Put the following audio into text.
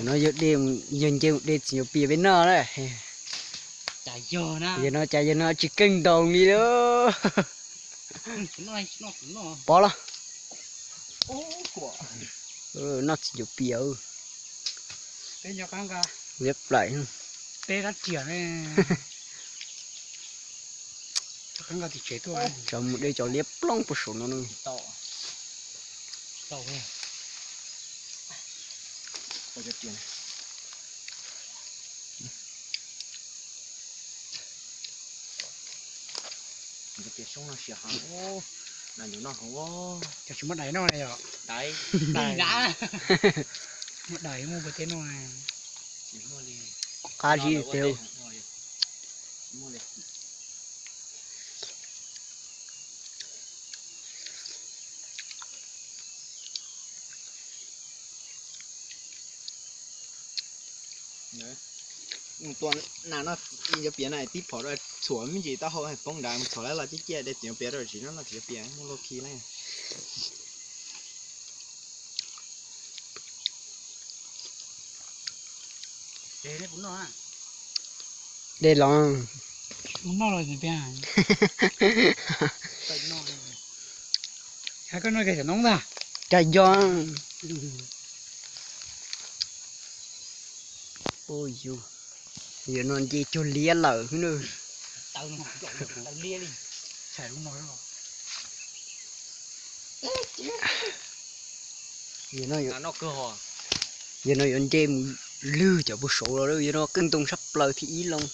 No yog de, yog nce mus de txiv ncuav pias peb noj na. Yog no cas yog no tsis keej ntoos li lawm. Pov los. Noj txiv ncuav pias. Liab plaim. Tsam mus de cov liab plooj puag saum no na. Tsis muaj dais noj li os. Muaj dais muaj puas teb noj. Qab zib tiag. Tua nas no, yuav piav na tib phom rau txhuam me ntsis taub hau poob nrad mus txhuam lawm los ciaj ciaj de txiv ncuav pias rau tsis no noj txiv ncuav pias muaj loj khi na. De los. Koj noj cov noob ntag. Cas yog. Yus, yus no nce cuag liab lawm xwb na. Yus no yuav nce mus lwg cov puag saud los, yus no keej ntoo tshaj plaws thib ib loo.